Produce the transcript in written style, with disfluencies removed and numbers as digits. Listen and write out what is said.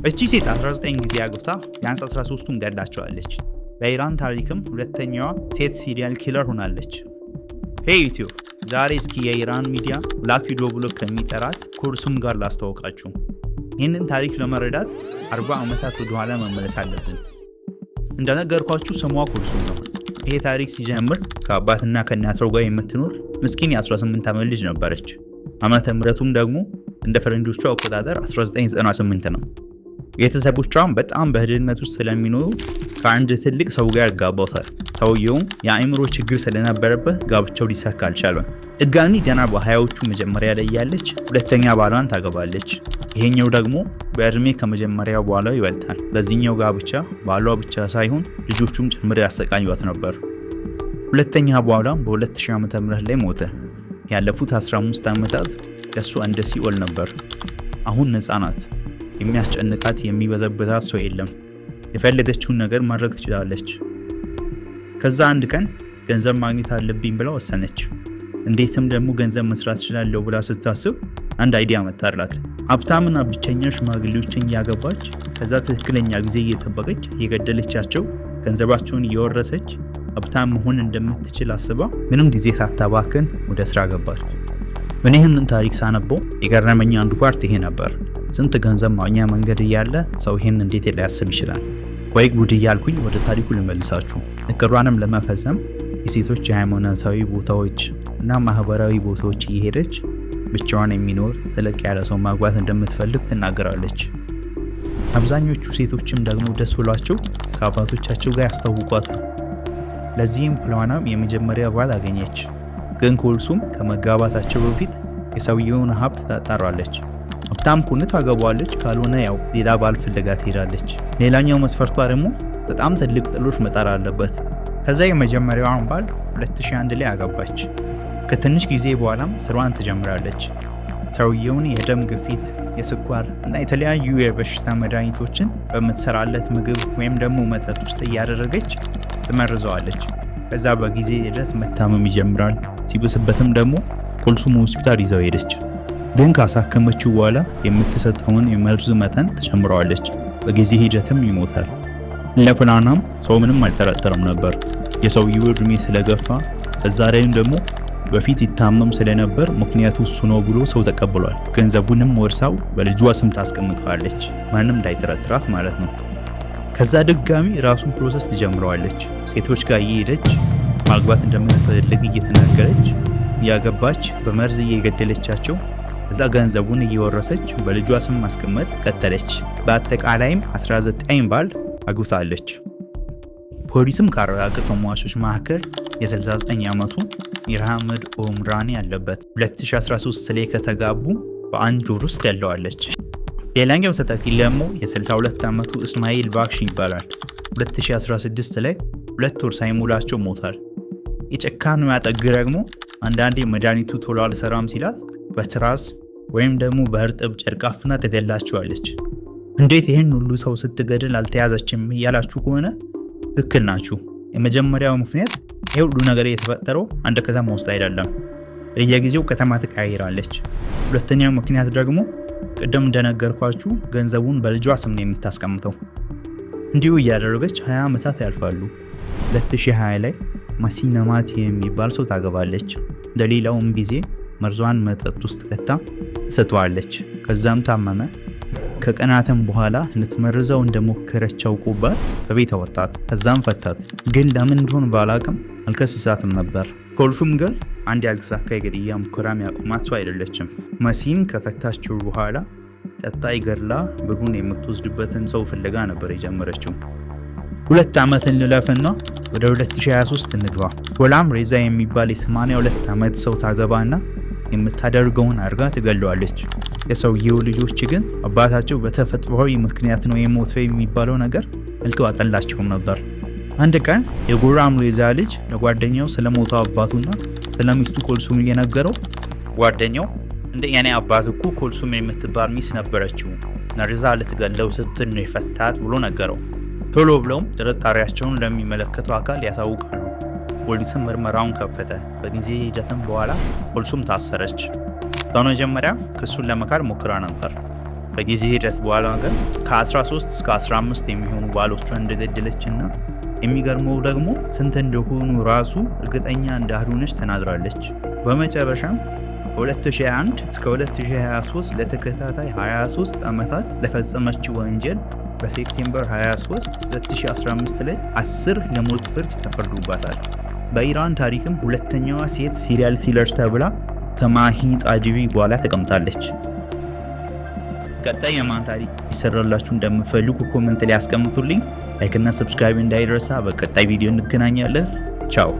እቺ ሴት 19 ጊዜ አግብታ ቢያንስ 13ቱን ገድላቸዋለች። በኢራን ታሪክም ሁለተኛዋ ሴት serial killer ሆናለች። Hey YouTube፣ ዛሬ እስኪ የኢራን ሚዲያ Black Widow ብሎ ከሚጠራት ኩልሱም ጋር ላስተዋውቃችሁ። ይህንን ታሪክ ለመረዳት 40 ዓመታት ወደኋላ መመለስ አለብን። እንደነገርኳችሁ ስሟ ኩልሱም ነው። ይሄ ታሪክ ሲጀምር ከአባትና ከእናቷ ጋር የምትኖር ምስኪን የ18 ዓመት ልጅ ነበረች። ዓመተ ምሕረቱም ደግሞ እንደ ፈረንጆቹ አቆጣጠር 1998 ነው። ቤተሰቦቿም በጣም በድህነት ውስጥ ስለሚኖሩ ከአንድ ትልቅ ሰው ጋር ያጋቧታል። ሰውየውም የአእምሮ ችግር ስለነበረበት ጋብቻው ሊሳካ አልቻለም። ድጋሚ ገና በ20ዎቹ መጀመሪያ ላይ ያለች ሁለተኛ ባሏን ታገባለች። ይሄኛው ደግሞ በእድሜ ከመጀመሪያው ባሏ ይበልጣል። በዚህኛው ጋብቻ ባሏ ብቻ ሳይሆን ልጆቹም ጭምር ያሰቃዩት ነበር። ሁለተኛ ባሏም በ2000 ዓ.ም ላይ ሞተ። ያለፉት 15 ዓመታት ለሱ እንደ ሲኦል ነበር። አሁን ነፃ ናት። የሚያስጨንቃት፣ የሚበዘብታት ሰው የለም። የፈለገችውን ነገር ማድረግ ትችላለች። ከዛ አንድ ቀን ገንዘብ ማግኘት አለብኝ ብላ ወሰነች። እንዴትም ደግሞ ገንዘብ መስራት እችላለሁ ብላ ስታስብ አንድ idea መጣላት። ሀብታምና ብቸኛ ሽማግሌዎችን እያገባች፣ ከዛ ትክክለኛ ጊዜ እየጠበቀች እየገደለቻቸው ገንዘባቸውን እየወረሰች ሀብታም መሆን እንደምትችል አስባ ምንም ጊዜ ሳታባክን ወደ ስራ ገባች። እኔ ይህንን ታሪክ ሳነበው የገረመኝ አንዱ part ይሄ ነበር። ስንት ገንዘብ ማግኛ መንገድ እያለ ሰው ይሄን እንዴት ሊያስብ ይችላል? ወይ ጉድ እያልኩኝ ወደ ታሪኩ ልመልሳችሁ። እቅዷንም ለመፈጸም የሴቶች የሃይማኖታዊ ቦታዎች እና ማህበራዊ ቦታዎች እየሄደች ብቻዋን የሚኖር ተለቅ ያለ ሰው ማግባት እንደምትፈልግ ትናገራለች። አብዛኞቹ ሴቶችም ደግሞ ደስ ብሏቸው ከአባቶቻቸው ጋር ያስተዋውቋታል። ለዚህም ፕላኗም የመጀመሪያ ባል አገኘች። ግን ኩልሱም ከመጋባታቸው በፊት የሰውየውን ሀብት ታጣራለች። ሀብታም ከሆነ ታገባዋለች፣ ካልሆነ ያው ሌላ ባል ፍለጋ ትሄዳለች። ሌላኛው መስፈርቷ ደግሞ በጣም ትልቅ ጥሎሽ መጣል አለበት። ከዛ የመጀመሪያዋን ባል 2001 ላይ አገባች። ከትንሽ ጊዜ በኋላም ስራዋን ትጀምራለች። ሰውየውን የደም ግፊት፣ የስኳር እና የተለያዩ የበሽታ መድኃኒቶችን በምትሰራለት ምግብ ወይም ደግሞ መጠጥ ውስጥ እያደረገች ትመርዘዋለች። ከዛ በጊዜ ሂደት መታመም ይጀምራል። ሲብስበትም ደግሞ ኩልሱም ሆስፒታል ይዘው ሄደች። ግን ካሳከመችው በኋላ የምትሰጠውን የመርዝ መጠን ትጨምረዋለች። በጊዜ ሂደትም ይሞታል። ለፕላናም ሰው ምንም አልጠረጠረም ነበር። የሰውየው እድሜ ስለገፋ፣ በዛ ላይም ደግሞ በፊት ይታመም ስለነበር ምክንያቱ እሱ ነው ብሎ ሰው ተቀብሏል። ገንዘቡንም ወርሳው በልጇ ስም ታስቀምጠዋለች፣ ማንም እንዳይጠረጥራት ማለት ነው። ከዛ ድጋሚ ራሱን process ትጀምረዋለች። ሴቶች ጋር እየሄደች ማግባት እንደምትፈልግ እየተናገረች እያገባች በመርዝ እየገደለቻቸው እዛ ገንዘቡን እየወረሰች በልጇ ስም ማስቀመጥ ቀጠለች። በአጠቃላይም 19 ባል አግብታለች። ፖሊስም ካረጋገጠው ሟቾች መካከል የ69 ዓመቱ ሚርሃመድ ኦምራኒ አለበት። 2013 ላይ ከተጋቡ በአንድ ወር ውስጥ ገለዋለች። ሌላኛው ተጠቂ ደግሞ የ62 ዓመቱ እስማኤል ባክሽ ይባላል። 2016 ላይ 2 ወር ሳይሞላቸው ሞቷል። የጭካኔዋ ጥግ ደግሞ አንዳንዴ መድኃኒቱ ቶሎ አልሰራም ሲላት በትራስ ወይም ደግሞ በእርጥብ ጨርቅ አፍና ትገላቸዋለች። እንዴት ይህን ሁሉ ሰው ስትገድል አልተያዘችም እያላችሁ ከሆነ ትክክል ናችሁ። የመጀመሪያው ምክንያት ይህ ሁሉ ነገር የተፈጠረው አንድ ከተማ ውስጥ አይደለም። በየጊዜው ከተማ ትቀያይራለች። ሁለተኛው ምክንያት ደግሞ ቅድም እንደነገርኳችሁ ገንዘቡን በልጇ ስም ነው የምታስቀምጠው። እንዲሁ እያደረገች 20 ዓመታት ያልፋሉ። 2020 ላይ ማሲነማቲ የሚባል ሰው ታገባለች። እንደሌላውም ጊዜ መርዟን መጠጥ ውስጥ ከታ ትሰጠዋለች። ከዛም ታመመ። ከቀናትም በኋላ ልትመርዘው እንደሞከረች አውቆባት ከቤት አወጣት። ከዛም ፈታት። ግን ለምን እንደሆነ ባላቅም አልከስሳትም ነበር። ኩልሱም ግን አንድ ያልተሳካ የግድያ ሙከራ ያቆማት ሰው አይደለችም። መሲም ከፈታችው በኋላ ቀጣይ ገድላ ብሩን የምትወስድበትን ሰው ፍለጋ ነበር የጀመረችው። 2 ዓመት እንለፍና ወደ 2023 እንግባ። ጎላም ሬዛ የሚባል የ82 ዓመት ሰው ታገባና የምታደርገውን አድርጋ ትገለዋለች። የሰውየው ልጆች ግን አባታቸው በተፈጥሯዊ ምክንያት ነው የሞተው የሚባለው ነገር አልተዋጠላቸውም ነበር። አንድ ቀን የጎላም ሬዛ ልጅ ለጓደኛው ስለ ሞተው አባቱና ስለ ሚስቱ ኮልሱም እየነገረው ጓደኛው እንደ የኔ አባት እኮ ኮልሱም የምትባል ሚስት ነበረችው፣ መርዛ ልትገለው ስትል ነው የፈታት ብሎ ነገረው። ቶሎ ብለውም ጥርጣሬያቸውን ለሚመለከተው አካል ያሳውቃሉ። ፖሊስም ምርመራውን ከፈተ። በጊዜ ሂደትም በኋላ ኮልሱም ታሰረች። በመጀመሪያ ክሱን ለመካድ ሞክራ ነበር። ከጊዜ ሂደት በኋላ ግን ከ13 እስከ 15 የሚሆኑ ባሎቿን እንደገደለችና የሚገርመው ደግሞ ስንት እንደሆኑ ራሱ እርግጠኛ እንዳልሆነች ተናግራለች። በመጨረሻም 2001 እስከ 2023 ለተከታታይ 23 ዓመታት ለፈጸመችው ወንጀል በ September 23 2015 ላይ 10 የሞት ፍርድ ተፈርዶባታል። በኢራን ታሪክም ሁለተኛዋ ሴት serial killer ተብላ ከማሂን ጣጂቢ በኋላ ተቀምጣለች። ቀጣይ የማን ታሪክ ይሰራላችሁ እንደምፈልጉ comment ላይ አስቀምጡልኝ። Like ና subscribe እንዳይረሳ። በቀጣይ ቪዲዮ እንገናኛለን። ቻው።